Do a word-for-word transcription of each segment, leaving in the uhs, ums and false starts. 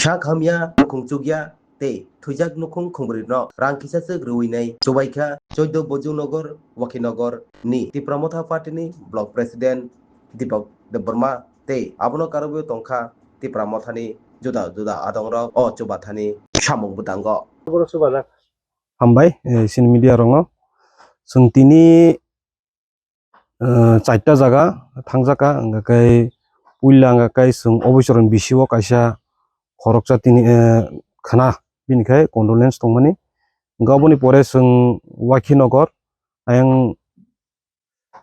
Sak hamya, nukhung chukya tei thwijak nukhung khungbrwi no rang kisa swk rwui nai chubaikha Choido Bojong Nogor, Wakhinagar ni Tipra Motha Party ni Block President Deepak Debbarma tei abono karwi tongkha Tipra Motha ni juda juda adong rok o chubathani samung bwtango. Hambai, eh, chini media rokno. Chwng tini, eh, charta jaga thangjaka, hwnkha khe puila hwnkha khe chwng oboichoroni bisio kaisa khoroksa tini, eh, khna, bini khe condolence tongmani. Hwnkha aboni pore chwng Wakhinagar, ayang,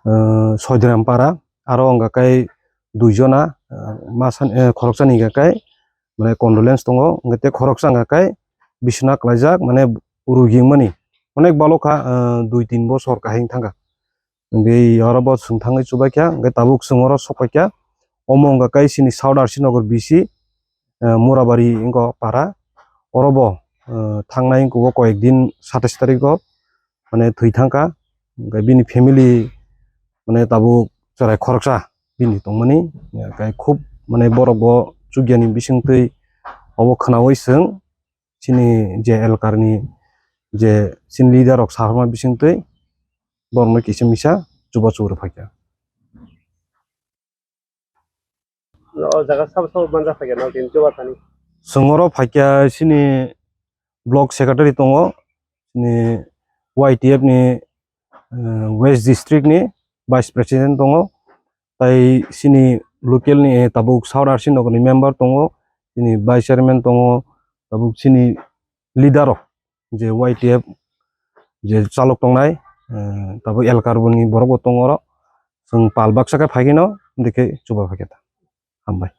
eh, Soidiram para, aro hwnkha khe duijona, eh, masa, eh, khoroksani hwnkha khe, mane, condolence tongo, hwnkha tei khoroksa hwnkha khe bisina klaijak, mane, rugi wngmani onek balo kha, eh, dui tin bosor kahing thangkha. Hwnkhe oro bo chwng thangwi chubaikha, hwnkhe tabuk chwng oro sokpaikha, omo hwnkha khe chini South R C Nagar B C, eh, Murabari wngkha para. Oro bo, eh, thangnai wngkha o koyek din, satais tarikh o, mane, thwi thangkha. Hwnkhe bini family, mane, tabuk chwrai khoroksa bini tongmani. Hwnkhe khub, mane, borok bo chukyani bisingtwi obo khnaui chwng chini je elkarni je chini leader rok saharma bisingtwi borokno kisa misa chubachu rwphaikha. O jaga sabo sabo manja phaikha no tini chubathani. Chwng oro phaikha chini block secretary tongo, chini Y T F ni, eh, West District ni Vice President tongo, tai chini local ni, eh, tabuk South R C Nagar ni member tongo, chini Vice Chairman tongo, tabuk chini leader rok je Y T F je chalok tongnai, eh, tabuk elkar boni borok bo tongo oro. Chwng pal baksa khe phaikhe no, hwnkhe chuba phaikhe ta. Hambai.